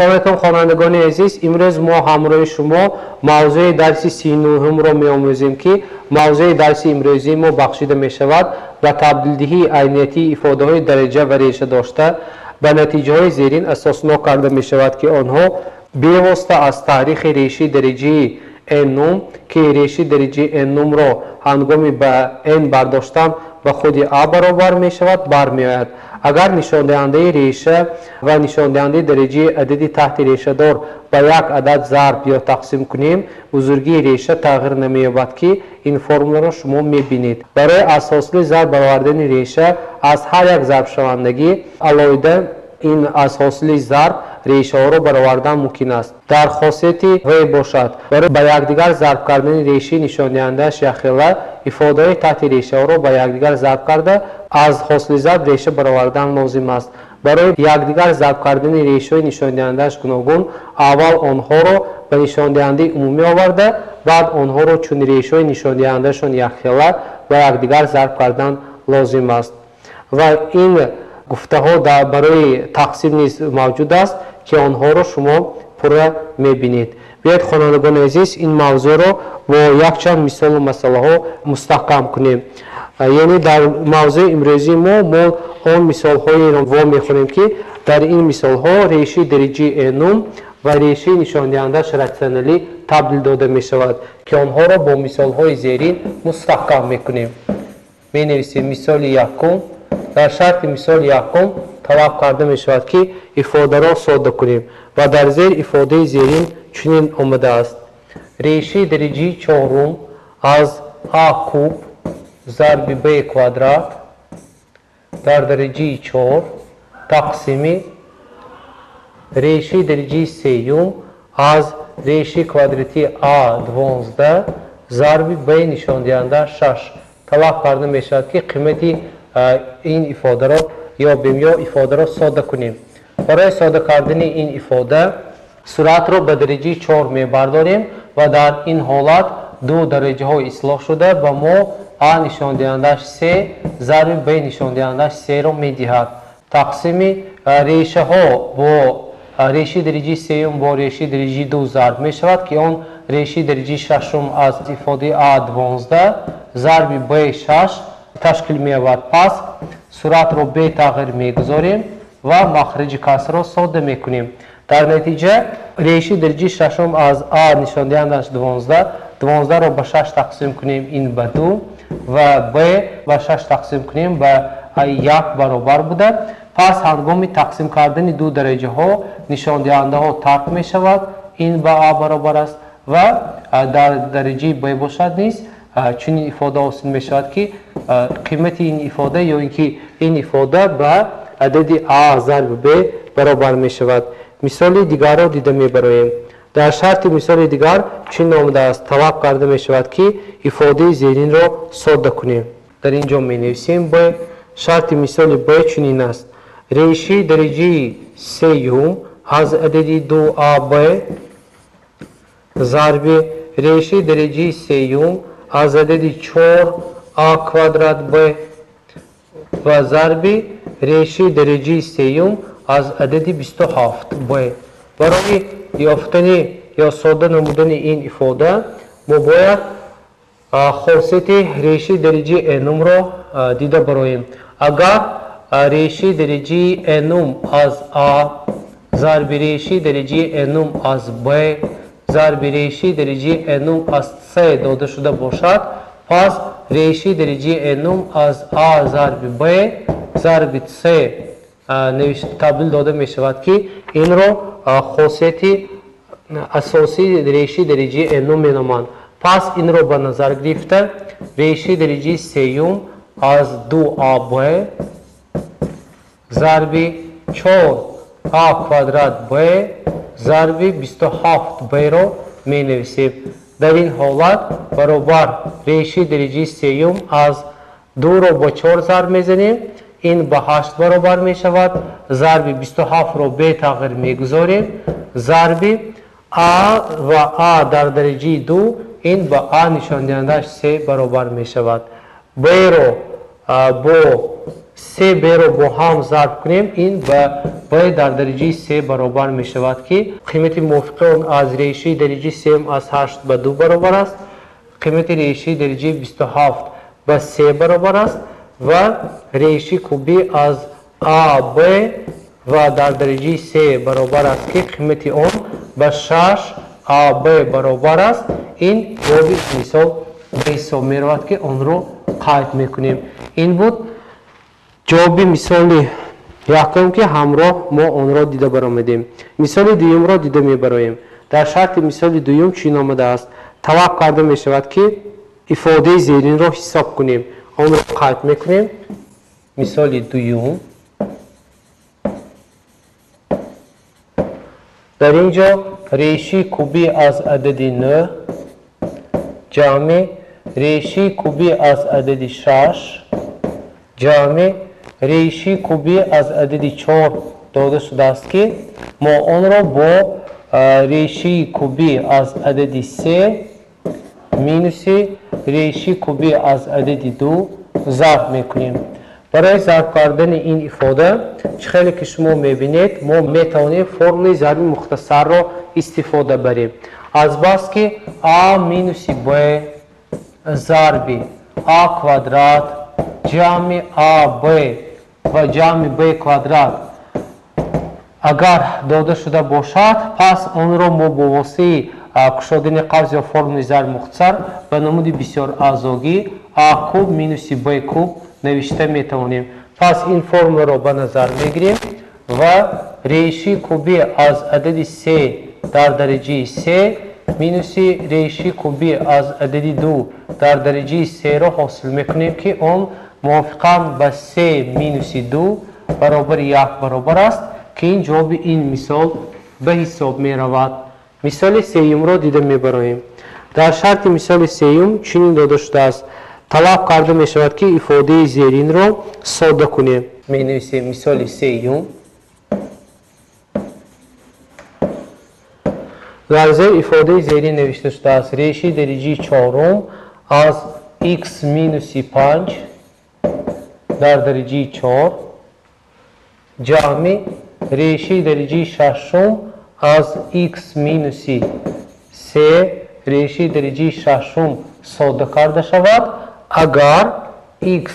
Ассалому алайкум, хонандагони азиз. Имрӯз мо ҳамроҳи шумо мавзӯи дарси 39-ро меомӯзем, ки мавзӯи дарси имрӯзии мо бахшида мешавад ба табдилдиҳии айниятии ифодаҳои дараҷа ва реша дошта ба натиҷаҳои зерин асоснок карда мешавад, ки онҳо бевосита аз таърихи решии дараҷаи n-ум, ки реши дараҷаи n-умро ҳангоми ба n бардоштан ба худи а баробар мешавад, бармеояд. Агар нишондиҳандаи реша ва нишондиҳандаи дараҷаи адади таҳти решадор ба як адад зарб ё тақсим кунем, бузургии реша тағйир намеёбад, ки ин формуларо шумо мебинед. Барои аз ҳосили зарб баровардани реша аз ҳар як зарбшавандагӣ алоҳида ин аз ҳосили зарб решаҳоро баровардан мумкин аст. Дар хосияти в бошад, барои ба якдигар зарб кардани решаи нишондиҳандааш якхела ифодаҳои таҳти решаҳоро ба якдигар зарб карда аз ҳосили зарб реша баровардан лозим аст. Барои якдигар зарб кардани решаҳои нишондиҳандааш гуногун, аввал онҳоро ба нишондиҳандаи умумӣ оварда, баъд онҳоро чун решаҳои нишондиҳандаашон якхела ба якдигар зарб кардан лозим аст. Ва ин гуфтаҳо барои тақсим низ мавҷуд аст, ки онҳоро шумо пурра мебинед. Биёед, хонандагони азиз, ин мавзӯъро бо якчанд мисолу масъалаҳо мустаҳкам кунем. Яъне дар мавзӯи имрӯзии мо он мисолҳоеро во мехонем, ки дар ин мисолҳо решаи дараҷаи n-ум ва решаи нишондиҳандааш ратсионалӣ табдил дода мешавад, ки онҳоро бо мисолҳои зерин мустаҳкам мекунем. Менависем мисоли якум. Дар шарти мисоли якум талаб карда мешавад, ки ифодаро сода кунем ва дар зер ифодаи зерин чунин омадааст: решаи дараҷаи чорум аз а куб зарби б квадрат дар дараҷаи 4 тақсими решаи дараҷаи сеюм аз решаи квадратии а 12 зарби б нишондиҳанда 6. Талаб карда мешавад, ки қимати ин ифодаро ёбем ё ифодаро сода кунем. Барои сода кардани ин ифода суратро ба дараҷаи 4 мебардорем ва дар ин ҳолат ду дараҷаҳо ислоҳ шуда ба мо а нишондиҳандааш се зарби б нишондиҳандааш серо медиҳад. Тақсими решаҳо бо решаи дараҷаи сеюм бо решаи дараҷаи ду зарб мешавад, ки он решаи дараҷаи шашум аз ифодаи а 12 зарби б 6 ташкил меёбад. Пас суратро бетағйир мегузорем ва махраҷи касрро сода мекунем. Дар натиҷа решаи дараҷаи шашум аз а нишондиҳандааш 12, 12-ро ба 6 тақсим кунем, ин ба 2 ва б ба 6 тақсим кунем, ба 1 баробар буда. Пас ҳангоми тақсим кардани ду дараҷаҳо нишондиҳандаҳо тарк мешавад, ин ба а баробар аст ва дар дараҷаи б бошад низ чунин ифода ҳосил мешавад, ки қимати ин ифода ё ин ки ин ифода ба адади а зарби б баробар мешавад. Мисоли дигарро дида мебароем. Дар шарти мисоли дигар чунин омадааст: талаб карда мешавад, ки ифодаи зеринро сода кунем. Дар ин ҷо менависем б. Шарти мисоли б чунин аст: решаи дараҷаи сеюм аз адади ду аб зарби решаи дараҷаи сеюм аз адади 4 а квадрат б ва зарби решаи дараҷаи сеюм аз адади 27 б. Барои ёфтани ё сода намудани ин ифода мо бояд хосияти решаи дараҷаи n-умро дида бароем. Агар решаи дараҷаи n-ум аз а зарби решаи дараҷаи n-ум аз б зарби решаи дараҷаи n-ум аз с дода шуда бошад, пас решаи дараҷаи n-ум аз а зарби б зарби с табдил дода мешавад, ки инро хосияти асосии решаи дараҷаи n-ум меноманд. Пас инро ба назар гирифта решаи дараҷаи сеюм аз ду аб зарби 4 а квадрат б зарби 27 б-ро менависем. Дар ин ҳолат баробар решаи дараҷаи сеюм аз 2-ро бо 4 зарб мезанем, ин ба 8 баробар мешавад, зарби 27-ро бетағйир мегузорем, зарби а ва а дар дараҷаи 2, ин ба а нишондиҳандааш се баробар мешавад. Б-ро бо 3b-ро бо ҳам зарб кунем, ин ба b дар дараҷаи 3 баробар мешавад, ки қимати мувофиқи он аз решаи дараҷаи 3 аз 8 ба 2 баробар аст, қимати решаи дараҷаи 27 ба 3 баробар аст ва решаи кубӣ аз ab ва дар дараҷаи 3 баробар аст, ки қимати он ба 6ab баробар аст. Ин ҷавоби мисол ба ҳисоб меравад, ки онро қайд мекунем. Ин буд ҷавоби мисоли якум, ки ҳамроҳ мо онро дида баромадем. Мисоли дуюмро дида мебароем. Дар шарти мисоли дуюм чунин омадааст: талаб карда мешавад, ки ифодаи зеринро ҳисоб кунем. Онро қайд мекунем. Мисоли дуюм. Дар ин ҷо решаи кубӣ аз адади 9 ҷамъи решаи кубӣ аз адади 6 ҷамъи решаи кубӣ аз адади 4 дода шудааст, ки мо онро бо решаи кубӣ аз адади 3 минуси решаи кубӣ аз адади 2 зарб мекунем. Барои зарб кардани ин ифода, чӣ хеле ки шумо мебинед, мо метавонем формулаи зарби мухтасарро истифода барем. Азбаски а минуси б зарби а квадрат ҷамъи аб ва ҷамъи б квадрат агар дода шуда бошад, пас онро мо бо воситаи кушодани қавс ё формулаи зарби мухтасар ба намуди бисёраъзогӣ а куб минуси б куб навишта метавонем. Пас ин формуларо ба назар мегирем ва решаи кубӣ аз адади 3 дар дараҷаи 3 минуси решаи кубӣ аз адади 2 дар дараҷаи 3-ро ҳосил мекунем, ки он мувофиқан ба 3 минуси 2 баробари 1 баробар аст, ки ин ҷавоби ин мисол ба ҳисоб меравад. Мисоли сеюмро дида мебароем. Дар шарти мисоли сеюм чунин дода шудааст: талаб карда мешавад, ки ифодаи зеринро сода кунем. Менависем мисоли сеюм. Дар зер ифодаи зерин навишта шудааст: решаи дараҷаи чорум аз x минуси 5 дар дараҷаи 4 ҷамъи решаи дараҷаи шашум аз x минуси 3 решаи дараҷаи шашум сода карда шавад, агар x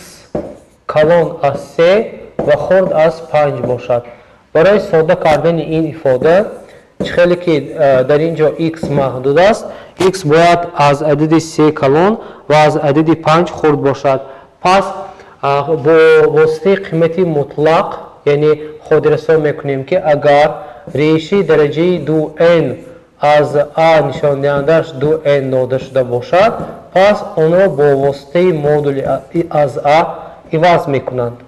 калон аз 3 ва хурд аз 5 бошад. Барои сода кардани ин ифода, чӣ хеле ки дар ин ҷо x маҳдуд аст, x бояд аз адади 3 калон ва аз адади 5 хурд бошад. Пас бо воситаи қимати мутлақ, яъне хотиррасон мекунем, ки агар решаи дараҷаи 2n аз а нишондиҳандааш 2n дода шуда бошад, пас онро бо воситаи модули аз а иваз мекунанд.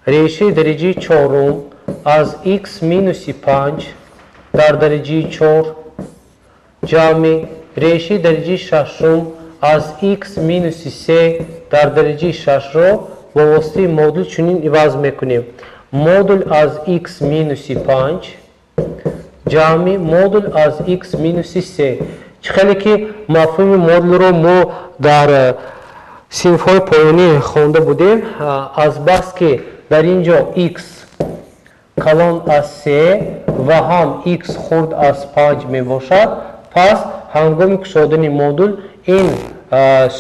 Решаи дараҷаи чорум аз x минуси 5 дар дараҷаи 4 ҷамъи решаи дараҷаи шашум аз x минуси 3 дар дараҷаи 6-ро бо воситаи модул чунин иваз мекунем: модул аз x минуси 5 ҷамъи модул аз x минуси 3. Чӣ хеле ки мафҳуми модулро мо дар синфҳои поёнӣ хонда будем, азбаски дар ин ҷо x калон аз 3 ва ҳам x хурд аз 5 мебошад, пас ҳангоми кушодани модул ин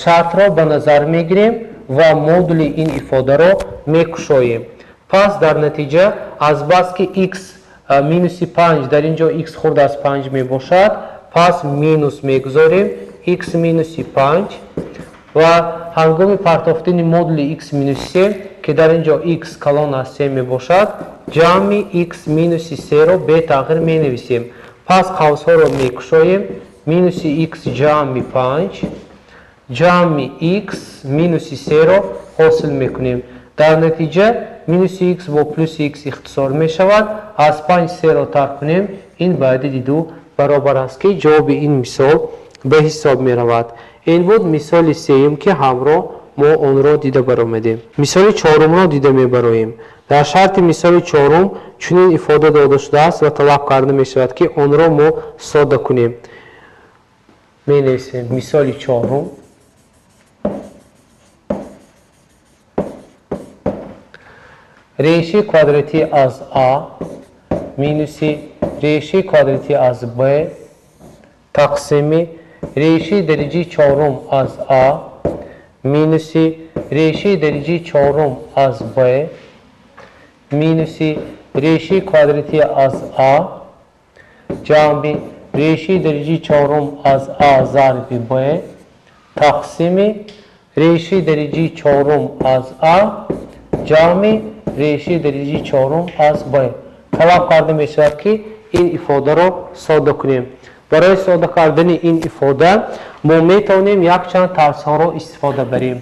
шартро ба назар мегирем ва модули ин ифодаро мекушоем. Пас дар натиҷа азбаски x минуси 5 дар ин ҷо x хурд аз 5 мебошад, пас минус мегузорем x минуси 5 ва ҳангоми партофтани модули x минуси 3, ки дар ин ҷо x калон аз 3 мебошад, ҷамъи x минуси 3-ро бетағйир менависем. Пас қавсҳоро мекушоем: минуси x ҷамъи 5 ҷамъи x минуси 3-ро ҳосил мекунем. Дар натиҷа минуси x бо плюси x ихтисор мешавад. Аз 5 3-ро тарк кунем, ин ба адади 2 баробар аст, ки ҷавоби ин мисол ба ҳисоб меравад. Ин буд мисоли сеюм, ки ҳамроҳ мо онро дида баромадем. Мисоли чорумро дида мебароем. Дар шарти мисоли чорум чунин ифода дода шудааст ва талаб карда мешавад, ки онро мо сода кунем. Менависем мисоли чорум. Решаи квадратӣ аз а минуси решаи квадратӣ аз б тақсими решаи дараҷаи чорум аз а минуси решаи дараҷаи чорум аз б минуси решаи квадратӣ аз а ҷамъи решаи дараҷаи чорум аз а зарби б тақсими решаи дараҷаи чорум аз а ҷамъи решаи дараҷаи чорум аз б. Талаб карда мешавад, ки ин ифодаро сода кунем. Барои сода кардани ин ифода мо метавонем якчанд тарзҳоро истифода барем.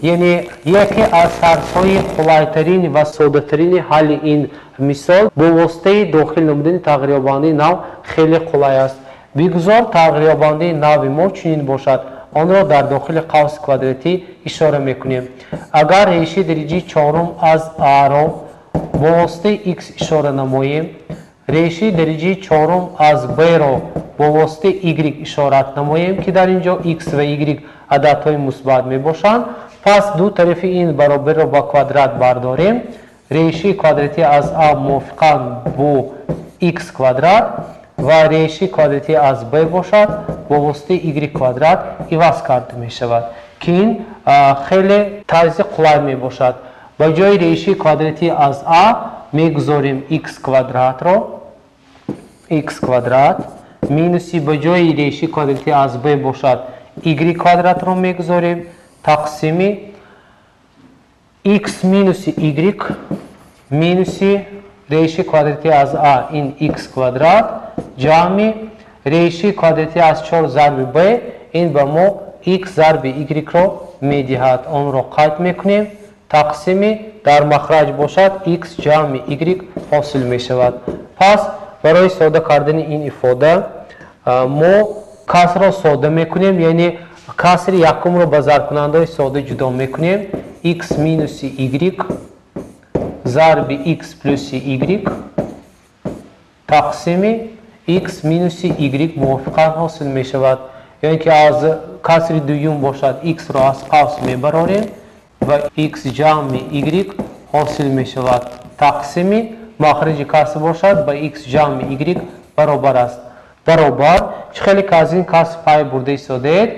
Яъне яке аз тарзҳои қулайтарин ва содатарини ҳалли ин мисол бо воситаи дохил намудани тағйирёбандаи нав хеле қулай аст. Бигузор тағйирёбандаи нави мо чунин бошад. Онро дар дохили қавси квадратӣ ишора мекунем. Агар решаи дараҷаи чорум аз а-ро бо воситаи x ишора намоем, решаи дараҷаи чорум аз b-ро бо воситаи y ишорат намоем, ки дар ин ҷо x ва y ададҳои мусбат мебошанд, пас ду тарафи ин баробарро ба квадрат бардорем. Решаи квадратӣ аз а мувофиқан бо x квадрат ва решаи квадратӣ аз b бошад бо воситаи y квадрат иваз карда мешавад, ки ин хеле тарзи қулай мебошад. Ба ҷои решаи квадратӣ аз а мегузорем x квадратро, x квадрат минуси ба ҷои решаи квадратӣ аз b бошад y квадратро мегузорем, тақсими x минуси y минуси решаи квадратӣ аз а ин x квадрат ҷамъи решаи квадратӣ аз 4 зарби b ин ба мо x зарби y-ро медиҳад. Онро қайд мекунем, тақсими дар махраҷ бошад x ҷамъи y ҳосил мешавад. Пас барои сода кардани ин ифода мо касрро сода мекунем, яъне касри якумро ба зарбкунандаҳои сода ҷудо мекунем. X минуси y зарби x плюси y тақсими x минуси y мувофиқан ҳосил мешавад. Яъне ки аз касри дуюм бошад x-ро аз қавс мебарорем ва x ҷамъи y ҳосил мешавад. Тақсими махраҷи каср бошад ба x ҷамъи y баробар аст. Баробар чӣ хеле ки аз ин каср пай бурда истодаед,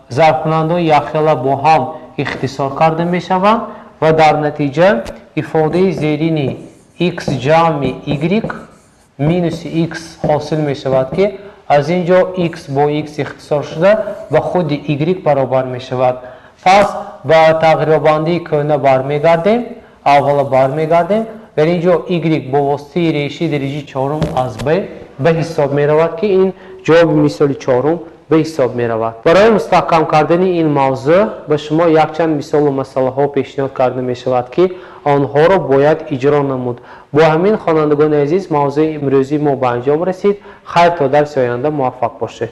зарбкунандаҳои якхела бо ҳам ихтисор карда мешаванд ва дар натиҷа ифодаи зерини x ҷамъи y минуси x ҳосил мешавад, ки аз ин ҷо x бо x ихтисор шуда ба худи y баробар мешавад. Пас ба тағйирёбандаи кӯҳна бармегардем, аввала бармегардем. Дар ин ҷо y бо воситаи решаи дараҷаи чорум аз b ба ҳисоб меравад, ки ин ҷавоби мисоли чорум ба ҳисоб меравад. Барои мустаҳкам кардани ин мавзӯъ ба шумо якчанд мисолу масъалаҳо пешниҳод карда мешавад, ки онҳоро бояд иҷро намуд. Бо ҳамин, хонандагони азиз, мавзӯи имрӯзии мо ба анҷом расид. Хайр, то дарси оянда муваффақ бошед.